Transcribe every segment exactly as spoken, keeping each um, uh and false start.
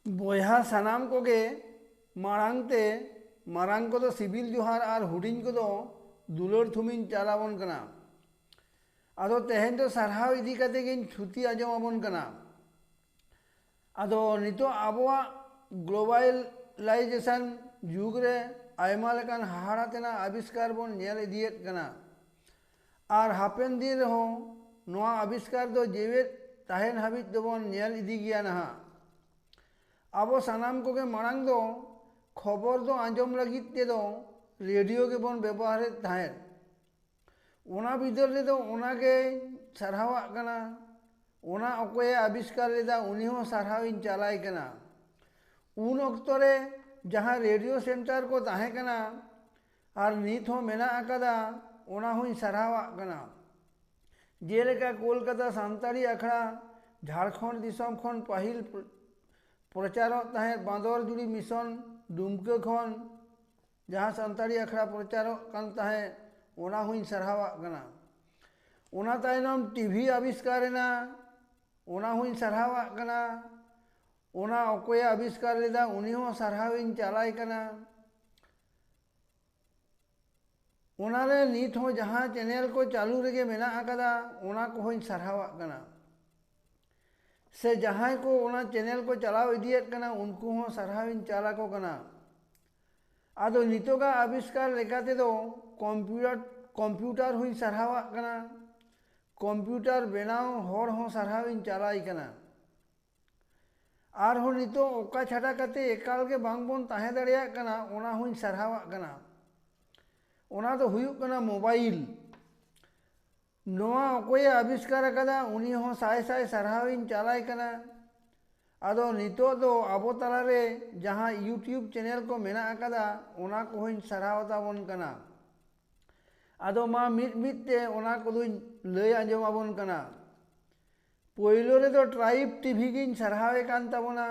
ᱵᱚᱭᱦᱟ ᱥᱟᱱᱟᱢ ᱠᱚᱜᱮ, ᱢᱟᱲᱟᱝ ᱛᱮ ᱢᱟᱨᱟᱝ ᱠᱚᱫᱚ ᱥᱤᱵᱤᱞ ᱡᱚᱦᱟᱨ ᱟᱨ ᱦᱩᱰᱤᱧ ᱠᱚᱫᱚ ᱫᱩᱞᱟᱹᱲ ᱛᱷᱩᱢᱤᱧ ᱪᱟᱞ ᱟᱵᱚᱱ ᱠᱟᱱᱟ᱾ ᱟᱫᱚ ᱛᱮᱦᱮᱧ ᱫᱚ ᱥᱟᱨᱦᱟᱣ ᱤᱫᱤ ᱠᱟᱛᱮ ᱜᱤᱧ ᱛᱷᱩᱛᱤ ᱟᱸᱡᱚᱢ ᱟᱵᱚᱱ ᱠᱟᱱᱟ᱾ ᱟᱫᱚ ᱱᱤᱛᱚᱜ ᱟᱵᱚᱣᱟᱜ globalization ᱡᱩᱜᱽ ᱨᱮ ᱟᱭᱢᱟ ᱞᱮᱠᱟᱱ ᱦᱟᱦᱟᱲᱟ ᱛᱮᱱᱟᱜ ᱟᱵᱤᱥᱠᱟᱨ ᱵᱚᱱ ᱧᱮᱞ ᱤᱫᱤᱭᱮᱫ ᱠᱟᱱᱟ᱾ ᱟᱨ ᱦᱟᱯᱮᱱ ᱫᱤᱱ ᱨᱮᱦᱚᱸ ᱱᱚᱣᱟ ᱟᱵᱤᱥᱠᱟᱨ ᱫᱚ ᱡᱮᱣᱮᱫ ᱛᱟᱦᱮᱱ ᱦᱟᱹᱵᱤᱡ ᱫᱚᱵᱚᱱ ᱧᱮᱞ ᱤᱫᱤ ᱜᱮᱭᱟ ᱱᱟᱦᱟᱜ᱾ ᱟᱵᱚ ᱥᱟᱱᱟᱢ ᱠᱚᱜᱮ ᱢᱟᱲᱟᱝ ᱫᱚ ᱠᱷᱚᱵᱚᱨ ᱫᱚ ᱟᱸᱡᱚᱢ ᱞᱟᱹᱜᱤᱫ ᱛᱮᱫᱚ ᱨᱮᱰᱤᱭᱳ ᱜᱮᱵᱚᱱ ᱵᱮᱵᱚᱦᱟᱨᱮᱫ ᱛᱟᱦᱮᱸᱫ᱾ ᱚᱱᱟ ᱵᱤᱫᱟᱹᱞ ᱨᱮᱫᱚ ᱚᱱᱟᱜᱮ ᱥᱟᱨᱦᱟᱣᱟᱜ ᱠᱟᱱᱟ᱾ ᱚᱱᱟ ᱚᱠᱚᱭᱮ ᱟᱵᱤᱥᱠᱟᱨ ᱞᱮᱫᱟ, ᱩᱱᱤ ᱦᱚᱸ ᱥᱟᱨᱦᱟᱣᱤᱧ ᱪᱟᱞᱟᱭ ᱠᱟᱱᱟ᱾ ᱩᱱ ᱚᱠᱛᱚ ᱨᱮ ᱡᱟᱦᱟᱸ ᱨᱮᱰᱤᱭᱳ ᱥᱮᱱᱴᱟᱨ ᱠᱚ ᱛᱟᱦᱮᱸ ᱠᱟᱱᱟ ᱟᱨ ᱱᱤᱛ ᱦᱚᱸ ᱢᱮᱱᱟᱜ ᱟᱠᱟᱫᱟ, ᱚᱱᱟ ᱦᱚᱸᱧ ᱥᱟᱨᱦᱟᱣᱟᱜ ᱠᱟᱱᱟ᱾ ᱡᱮᱞᱮᱠᱟ ᱠᱳᱞᱠᱟᱛᱟ ᱥᱟᱱᱛᱟᱲᱤ ᱟᱠᱷᱲᱟ, ᱡᱷᱟᱲᱠᱷᱚᱸᱰ ᱫᱤᱥᱚᱢ ᱠᱷᱚᱱ ᱯᱟᱹᱦᱤᱞ ᱯᱨᱚ-, ᱯᱨᱚᱪᱟᱨᱚᱜ ᱛᱟᱦᱮᱸᱫ ᱵᱟᱸᱫᱚᱨ ᱡᱩᱲᱤ ᱢᱤᱥᱚᱱ ᱰᱩᱢᱠᱟᱹ ᱠᱷᱚᱱ ᱡᱟᱦᱟᱸ ᱥᱟᱱᱛᱟᱲᱤ ᱟᱠᱷᱲᱟ ᱯᱨᱚᱪᱟᱨᱚᱜ ᱠᱟᱱ ᱛᱟᱦᱮᱸᱫ, ᱚᱱᱟ ᱦᱚᱸᱧ ᱥᱟᱨᱦᱟᱣᱟᱜ ᱠᱟᱱᱟ᱾ ᱚᱱᱟ ᱛᱟᱭᱱᱚᱢ ᱴᱤᱵᱷᱤ ᱟᱵᱤᱥᱠᱟᱨ ᱮᱱᱟ, ᱚᱱᱟ ᱦᱚᱸᱧ ᱥᱟᱨᱦᱟᱣᱟᱜ ᱠᱟᱱᱟ᱾ ᱚᱱᱟ ᱚᱠᱚᱭᱮ ᱟᱵᱤᱥᱠᱟᱨ ᱞᱮᱫᱟ, ᱩᱱᱤ ᱦᱚᱸ ᱥᱟᱨᱦᱟᱣᱤᱧ ᱪᱟᱞᱟᱭ ᱠᱟᱱᱟ᱾ ᱚᱱᱟᱨᱮ ᱱᱤᱛ ᱦᱚᱸ ᱡᱟᱦᱟᱸ ᱪᱮᱱᱮᱞ ᱠᱚ ᱪᱟᱹᱞᱩ ᱨᱮᱜᱮ ᱢᱮᱱᱟᱜ ᱟᱠᱟᱫᱟ, ᱚᱱᱟ ᱠᱚᱦᱚᱸᱧ ᱥᱟᱨᱦᱟᱣᱟᱜ ᱠᱟᱱᱟ᱾ ᱥᱮ ᱡᱟᱦᱟᱸᱭ ᱠᱚ ᱚᱱᱟ ᱪᱮᱱᱮᱞ ᱠᱚ ᱪᱟᱞᱟᱣ ᱤᱫᱤᱭᱮᱫ ᱠᱟᱱᱟ, ᱩᱱᱠᱩ ᱦᱚᱸ ᱥᱟᱨᱦᱟᱣᱤᱧ ᱪᱟᱞ ᱟᱠᱚ ᱠᱟᱱᱟ᱾ ᱟᱫᱚ ᱱᱤᱛᱚᱜᱟᱜ ᱟᱵᱤᱥᱠᱟᱨ ᱞᱮᱠᱟ ᱛᱮᱫᱚ ᱠᱚᱢᱯᱤᱭᱩᱴᱟᱨ, ᱠᱚᱢᱯᱤᱭᱩᱴᱟᱨ ᱦᱚᱸᱧ ᱥᱟᱨᱦᱟᱣᱟᱜ ᱠᱟᱱᱟ᱾ ᱠᱚᱢᱯᱤᱭᱩᱴᱟᱨ ᱵᱮᱱᱟᱣ ᱦᱚᱲ ᱦᱚᱸ ᱥᱟᱨᱦᱟᱣᱤᱧ ᱪᱟᱞᱟᱭ ᱠᱟᱱᱟ᱾ ᱟᱨᱦᱚᱸ ᱱᱤᱛᱚᱜ ᱚᱠᱟ ᱪᱷᱟᱰᱟ ᱠᱟᱛᱮ ᱮᱠᱟᱞ ᱜᱮ ᱵᱟᱝ ᱵᱚᱱ ᱛᱟᱦᱮᱸ ᱫᱟᱲᱮᱭᱟᱜ ᱠᱟᱱᱟ, ᱚᱱᱟ ᱦᱚᱸᱧ ᱥᱟᱨᱦᱟᱣᱟᱜ ᱠᱟᱱᱟ᱾ ᱚᱱᱟ ᱫᱚ ᱦᱩᱭᱩᱜ ᱠᱟᱱᱟ ᱢᱳᱵᱟᱭᱤᱞ᱾ ᱱᱚᱣᱟ ᱚᱠᱚᱭᱮ ᱟᱵᱤᱥᱠᱟᱨ ᱟᱠᱟᱫᱟ, ᱩᱱᱤ ᱦᱚᱸ ᱥᱟᱭ ᱥᱟᱭ ᱥᱟᱨᱦᱟᱣᱤᱧ ᱪᱟᱞᱟᱭ ᱠᱟᱱᱟ᱾ ᱟᱫᱚ ᱱᱤᱛᱚᱜ ᱫᱚ ᱟᱵᱚ ᱛᱟᱞᱟᱨᱮ ᱡᱟᱦᱟᱸ YouTube ᱪᱮᱱᱮᱞ ᱠᱚ ᱢᱮᱱᱟᱜ ᱟᱠᱟᱫᱟ, ᱚᱱᱟ ᱠᱚᱦᱚᱸᱧ ᱥᱟᱨᱦᱟᱣ ᱛᱟᱵᱚᱱ ᱠᱟᱱᱟ᱾ ᱟᱫᱚ ᱢᱟ ᱢᱤᱫ ᱢᱤᱫ ᱛᱮ ᱚᱱᱟ ᱠᱚᱫᱚᱧ ᱞᱟᱹᱭ ᱟᱸᱡᱚᱢ ᱟᱵᱚᱱ ᱠᱟᱱᱟ᱾ ᱯᱳᱭᱞᱳ ᱨᱮᱫᱚ ᱴᱨᱟᱭᱤᱵᱽ ᱴᱤᱵᱷᱤ ᱜᱤᱧ ᱥᱟᱨᱦᱟᱣᱮ ᱠᱟᱱ ᱛᱟᱵᱚᱱᱟ᱾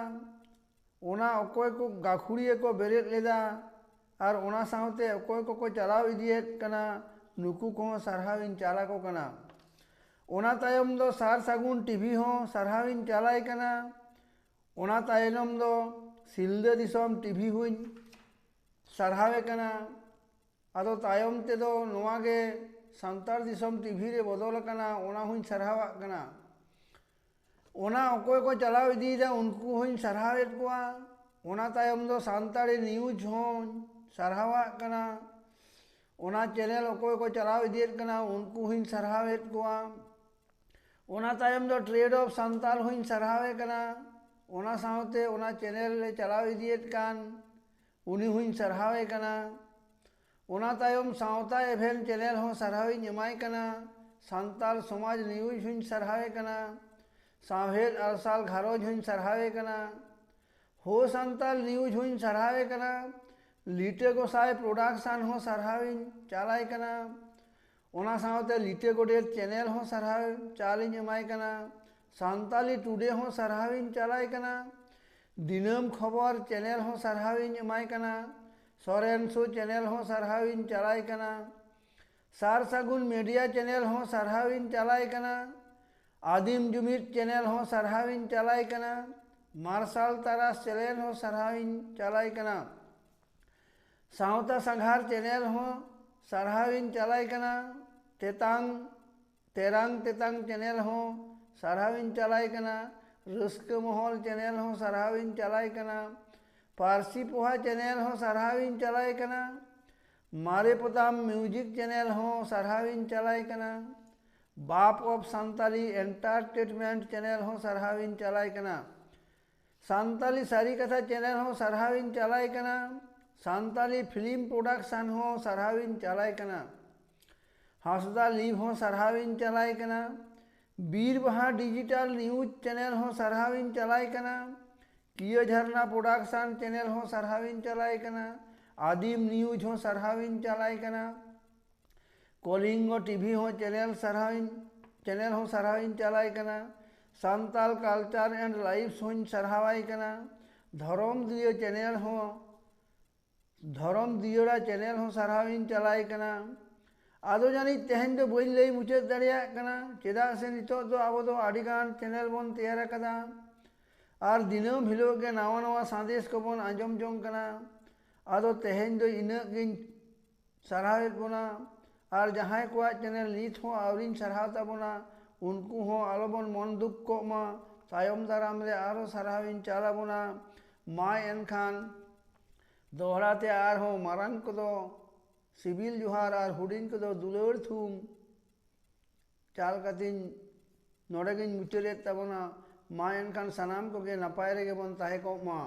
ᱚᱱᱟ ᱚᱠᱚᱭ ᱠᱚ ᱜᱟᱹᱠᱷᱩᱲᱤᱭᱟᱹ ᱠᱚ ᱵᱮᱨᱮᱫ ᱞᱮᱫᱟ ᱟᱨ ᱚᱱᱟ ᱥᱟᱶᱛᱮ ᱚᱠᱚᱭ ᱠᱚᱠᱚ ᱪᱟᱞᱟᱣ ᱤᱫᱤᱭᱮᱫ ᱠᱟᱱᱟ, ᱱᱩᱠᱩ ᱠᱚᱦᱚᱸ ᱥᱟᱨᱦᱟᱣᱤᱧ ᱪᱟᱞ ᱟᱠᱚ ᱠᱟᱱᱟ᱾ ᱚᱱᱟ ᱛᱟᱭᱚᱢ ᱫᱚ ᱥᱟᱨ ᱥᱟᱹᱜᱩᱱ ᱴᱤᱵᱷᱤ ᱦᱚᱸ ᱥᱟᱨᱦᱟᱣᱤᱧ ᱪᱟᱞᱟᱭ ᱠᱟᱱᱟ᱾ ᱚᱱᱟ ᱛᱟᱭᱱᱚᱢ ᱫᱚ ᱥᱤᱞᱫᱟᱹ ᱫᱤᱥᱚᱢ ᱴᱤᱵᱷᱤ ᱦᱚᱸᱧ ᱥᱟᱨᱦᱟᱣᱮ ᱠᱟᱱᱟ᱾ ᱟᱫᱚ ᱛᱟᱭᱚᱢ ᱛᱮᱫᱚ ᱱᱚᱣᱟ ᱜᱮ ᱥᱟᱱᱛᱟᱲ ᱫᱤᱥᱚᱢ ᱴᱤᱵᱷᱤ ᱨᱮ ᱵᱚᱫᱚᱞ ᱟᱠᱟᱱᱟ, ᱚᱱᱟ ᱦᱚᱸᱧ ᱥᱟᱨᱦᱟᱣᱟᱜ ᱠᱟᱱᱟ᱾ ᱚᱱᱟ ᱚᱠᱚᱭ ᱠᱚ ᱪᱟᱞᱟᱣ ᱤᱫᱤᱭᱮᱫᱟ, ᱩᱱᱠᱩ ᱦᱚᱸᱧ ᱥᱟᱨᱦᱟᱣᱮᱫ ᱠᱚᱣᱟ᱾ ᱚᱱᱟ ᱛᱟᱭᱚᱢ ᱫᱚ ᱥᱟᱱᱛᱟᱲᱤ ᱱᱤᱭᱩᱡᱽ ᱦᱚᱸᱧ ᱥᱟᱨᱦᱟᱣᱟᱜ ᱠᱟᱱᱟ᱾ ᱚᱱᱟ ᱪᱮᱱᱮᱞ ᱚᱠᱚᱭ ᱠᱚ ᱪᱟᱞᱟᱣ ᱤᱫᱤᱭᱮᱫ ᱠᱟᱱᱟ, ᱩᱱᱠᱩ ᱦᱚᱸᱧ ᱥᱟᱨᱦᱟᱣᱮᱫ ᱠᱚᱣᱟ᱾ ᱚᱱᱟ ᱛᱟᱭᱚᱢ ᱫᱚ ᱴᱨᱮᱰ ᱚᱯᱷ ᱥᱟᱱᱛᱟᱞ ᱦᱚᱸᱧ ᱥᱟᱨᱦᱟᱣᱮ ᱠᱟᱱᱟ᱾ ᱚᱱᱟ ᱥᱟᱶᱛᱮ ᱚᱱᱟ ᱪᱮᱱᱮᱞ ᱮ ᱪᱟᱞᱟᱣ ᱤᱫᱤᱭᱮᱫ ᱠᱟᱱ, ᱩᱱᱤ ᱦᱚᱸᱧ ᱥᱟᱨᱦᱟᱣᱮ ᱠᱟᱱᱟ᱾ ᱚᱱᱟ ᱛᱟᱭᱚᱢ ᱥᱟᱶᱛᱟ ᱮᱵᱷᱮᱱ ᱪᱮᱱᱮᱞ ᱦᱚᱸ ᱥᱟᱨᱦᱟᱣᱤᱧ ᱮᱢᱟᱭ ᱠᱟᱱᱟ᱾ ᱥᱟᱱᱛᱟᱞ ᱥᱚᱢᱟᱡᱽ ᱱᱤᱭᱩᱡᱽ ᱦᱚᱸᱧ ᱥᱟᱨᱦᱟᱣᱮ ᱠᱟᱱᱟ᱾ ᱥᱟᱶᱦᱮᱫ ᱟᱨᱥᱟᱞ ᱜᱷᱟᱨᱚᱸᱡᱽ ᱦᱚᱸᱧ ᱥᱟᱨᱦᱟᱣᱮ ᱠᱟᱱᱟ᱾ ᱦᱳ ᱥᱟᱱᱛᱟᱞ ᱱᱤᱭᱩᱡᱽ ᱦᱚᱸᱧ ᱥᱟᱨᱦᱟᱣᱮ ᱠᱟᱱᱟ᱾ ᱞᱤᱴᱟᱹ ᱜᱚᱸᱥᱟᱭ ᱯᱨᱚᱰᱟᱠᱥᱟᱱ ᱦᱚᱸ ᱥᱟᱨᱦᱟᱣᱤᱧ ᱪᱟᱞᱟᱭ ᱠᱟᱱᱟ᱾ ᱚᱱᱟ ᱥᱟᱶᱛᱮ ᱞᱤᱴᱟᱹ ᱜᱚᱰᱮᱛ ᱪᱮᱱᱮᱞ ᱦᱚᱸ ᱥᱟᱨᱦᱟᱣ ᱪᱟᱞᱤᱧ ᱮᱢᱟᱭ ᱠᱟᱱᱟ᱾ ᱥᱟᱱᱛᱟᱞᱤ ᱴᱩᱰᱮ ᱦᱚᱸ ᱥᱟᱨᱦᱟᱣᱤᱧ ᱪᱟᱞᱟᱭ ᱠᱟᱱᱟ᱾ ᱫᱤᱱᱟᱹᱢ ᱠᱷᱚᱵᱚᱨ ᱪᱮᱱᱮᱞ ᱦᱚᱸ ᱥᱟᱨᱦᱟᱣᱤᱧ ᱮᱢᱟᱭ ᱠᱟᱱᱟ᱾ ᱥᱚᱨᱮᱱ ᱥᱳ ᱪᱮᱱᱮᱞ ᱦᱚᱸ ᱥᱟᱨᱦᱟᱣᱤᱧ ᱪᱟᱞᱟᱭ ᱠᱟᱱᱟ᱾ ᱥᱟᱨ ᱥᱟᱹᱜᱩᱱ ᱢᱤᱰᱤᱭᱟ ᱪᱮᱱᱮᱞ ᱦᱚᱸ ᱥᱟᱨᱦᱟᱣᱤᱧ ᱪᱟᱞᱟᱭ ᱠᱟᱱᱟ᱾ ᱟᱹᱫᱤᱢ ᱡᱩᱢᱤᱫ ᱪᱮᱱᱮᱞ ᱦᱚᱸ ᱥᱟᱨᱦᱟᱣᱤᱧ ᱪᱟᱞᱟᱭ ᱠᱟᱱᱟ᱾ ᱢᱟᱨᱥᱟᱞ ᱛᱟᱨᱟᱥ ᱪᱮᱱᱮᱞ ᱦᱚᱸ ᱥᱟᱨᱦᱟᱣᱤᱧ ᱪᱟᱞᱟᱭ ᱠᱟᱱᱟ᱾ ᱥᱟᱶᱛᱟ ᱥᱟᱸᱜᱷᱟᱨ ᱪᱮᱱᱮᱞ ᱦᱚᱸ ᱥᱟᱨᱦᱟᱣᱤᱧ ᱪᱟᱞᱟᱭ ᱠᱟᱱᱟ᱾ ᱛᱮᱛᱟᱝ ᱛᱮᱨᱟᱝ ᱛᱮᱛᱟᱝ ᱪᱮᱱᱮᱞ ᱦᱚᱸ ᱥᱟᱨᱦᱟᱣᱤᱧ ᱪᱟᱞᱟᱭ ᱠᱟᱱᱟ᱾ ᱨᱟᱹᱥᱠᱟᱹ ᱢᱚᱦᱚᱞ ᱪᱮᱱᱮᱞ ᱦᱚᱸ ᱥᱟᱨᱦᱟᱣᱤᱧ ᱪᱟᱞᱟᱭ ᱠᱟᱱᱟ᱾ ᱯᱟᱹᱨᱥᱤ ᱯᱚᱦᱟ ᱪᱮᱱᱮᱞ ᱦᱚᱸ ᱥᱟᱨᱦᱟᱣᱤᱧ ᱪᱟᱞᱟᱭ ᱠᱟᱱᱟ᱾ ᱢᱟᱨᱮ ᱯᱚᱛᱟᱢ ᱢᱤᱣᱡᱤᱠ ᱪᱮᱱᱮᱞ ᱦᱚᱸ ᱥᱟᱨᱦᱟᱣᱤᱧ ᱪᱟᱞᱟᱭ ᱠᱟᱱᱟ᱾ ᱵᱟᱯ ᱚᱯᱷ ᱥᱟᱱᱛᱟᱞᱤ ᱮᱱᱴᱟᱨᱴᱮᱱᱢᱮᱱᱴ ᱪᱮᱱᱮᱞ ᱦᱚᱸ ᱥᱟᱨᱦᱟᱣᱤᱧ ᱪᱟᱞᱟᱭ ᱠᱟᱱᱟ᱾ ᱥᱟᱱᱛᱟᱞᱤ ᱥᱟᱹᱨᱤ ᱠᱟᱛᱷᱟ ᱪᱮᱱᱮᱞ ᱦᱚᱸ ᱥᱟᱨᱦᱟᱣᱤᱧ ᱪᱟᱞᱟᱭ ᱠᱟᱱᱟ᱾ ᱥᱟᱱᱛᱟᱞᱤ ᱯᱷᱤᱞᱢ ᱯᱨᱚᱰᱟᱠᱥᱟᱱ ᱦᱚᱸ ᱥᱟᱨᱦᱟᱣᱤᱧ ᱪᱟᱞᱟᱭ ᱠᱟᱱᱟ᱾ ᱦᱟᱸᱥᱫᱟ ᱞᱤᱵᱷ ᱦᱚᱸ ᱥᱟᱨᱦᱟᱣᱤᱧ ᱪᱟᱞᱟᱭ ᱠᱟᱱᱟ᱾ ᱵᱤᱨ ᱵᱟᱦᱟ ᱰᱤᱡᱤᱴᱟᱞ ᱱᱤᱭᱩᱡᱽ ᱪᱮᱱᱮᱞ ᱦᱚᱸ ᱥᱟᱨᱦᱟᱣᱤᱧ ᱪᱟᱞᱟᱭ ᱠᱟᱱᱟ᱾ ᱠᱤᱭᱟᱹ ᱡᱷᱟᱨᱱᱟ ᱯᱨᱚᱰᱟᱠᱥᱟᱱ ᱪᱮᱱᱮᱞ ᱦᱚᱸ ᱥᱟᱨᱦᱟᱣᱤᱧ ᱪᱟᱞᱟᱭ ᱠᱟᱱᱟ᱾ ᱟᱹᱫᱤᱢ ᱱᱤᱭᱩᱡᱽ ᱦᱚᱸ ᱥᱟᱨᱦᱟᱣᱤᱧ ᱪᱟᱞᱟᱭ ᱠᱟᱱᱟ᱾ ᱠᱚᱞᱤᱝᱜᱚ ᱴᱤᱵᱷᱤ ᱦᱚᱸ ᱪᱮᱱᱮᱞ ᱥᱟᱨᱦᱟᱣᱤᱧ ᱪᱮᱱᱮᱞ ᱦᱚᱸ ᱥᱟᱨᱦᱟᱣᱤᱧ ᱪᱟᱞᱟᱭ ᱠᱟᱱᱟ᱾ ᱥᱟᱱᱛᱟᱞ ᱠᱟᱞᱪᱟᱨ ᱮᱱᱰ ᱞᱟᱭᱤᱵᱷᱥ ᱦᱚᱸᱧ ᱥᱟᱨᱦᱟᱣᱟᱭ ᱠᱟᱱᱟ᱾ ᱫᱷᱚᱨᱚᱢ ᱫᱤᱭᱟᱹ ᱪᱮᱱᱮᱞ ᱦᱚᱸ ᱫᱷᱚᱨᱚᱢ ᱫᱤᱭᱟᱹᱲᱟ ᱪᱮᱱᱮᱞ ᱦᱚᱸ ᱥᱟᱨᱦᱟᱣᱤᱧ ᱪᱟᱞᱟᱭ ᱠᱟᱱᱟ᱾ ᱟᱫᱚ ᱡᱟᱹᱱᱤᱡ ᱛᱮᱦᱮᱧ ᱫᱚ ᱵᱟᱹᱧ ᱞᱟᱹᱭ ᱢᱩᱪᱟᱹᱫ ᱫᱟᱲᱮᱭᱟᱜ ᱠᱟᱱᱟ, ᱪᱮᱫᱟᱜ ᱥᱮ ᱱᱤᱛᱚᱜ ᱫᱚ ᱟᱵᱚ ᱫᱚ ᱟᱹᱰᱤᱜᱟᱱ ᱪᱮᱱᱮᱞ ᱵᱚᱱ ᱛᱮᱭᱟᱨ ᱟᱠᱟᱫᱟ᱾ ᱟᱨ ᱫᱤᱱᱟᱹᱢ ᱦᱤᱞᱳᱜ ᱜᱮ ᱱᱟᱣᱟ ᱱᱟᱣᱟ ᱥᱟᱸᱫᱮᱥ ᱠᱚᱵᱚᱱ ᱟᱸᱡᱚᱢ ᱡᱚᱝ ᱠᱟᱱᱟ᱾ ᱟᱫᱚ ᱛᱮᱦᱮᱧ ᱫᱚ ᱤᱱᱟᱹᱜ ᱜᱤᱧ ᱥᱟᱨᱦᱟᱣᱮᱫ ᱵᱚᱱᱟ᱾ ᱟᱨ ᱡᱟᱦᱟᱸᱭ ᱠᱚᱣᱟᱜ ᱪᱮᱱᱮᱞ ᱱᱤᱛ ᱦᱚᱸ ᱟᱹᱣᱨᱤᱧ ᱥᱟᱨᱦᱟᱣ ᱛᱟᱵᱚᱱᱟ, ᱩᱱᱠᱩ ᱦᱚᱸ ᱟᱞᱚᱵᱚᱱ ᱢᱚᱱ ᱫᱩᱠ ᱠᱚᱜ ᱢᱟ᱾ ᱛᱟᱭᱚᱢ ᱫᱟᱨᱟᱢ ᱨᱮ ᱟᱨᱦᱚᱸ ᱥᱟᱨᱦᱟᱣᱤᱧ ᱪᱟᱞ ᱟᱵᱚᱱᱟ᱾ ᱢᱟ ᱮᱱᱠᱷᱟᱱ ᱫᱚᱦᱲᱟ ᱛᱮ ᱟᱨᱦᱚᱸ ᱢᱟᱨᱟᱝ ᱠᱚᱫᱚ ᱥᱤᱵᱤᱞ ᱡᱚᱦᱟᱨ ᱟᱨ ᱦᱩᱰᱤᱧ ᱠᱚᱫᱚ ᱫᱩᱞᱟᱹᱲ ᱛᱷᱩᱢ ᱪᱟᱞ ᱠᱟᱛᱮᱧ ᱱᱚᱰᱮ ᱜᱤᱧ ᱢᱩᱪᱟᱹᱫᱮᱫ ᱛᱟᱵᱚᱱᱟ᱾ ᱢᱟ ᱮᱱᱠᱷᱟᱱ ᱥᱟᱱᱟᱢ ᱠᱚᱜᱮ ᱱᱟᱯᱟᱭ ᱨᱮᱜᱮ ᱵᱚᱱ ᱛᱟᱦᱮᱸ ᱠᱚᱜ ᱢᱟ᱾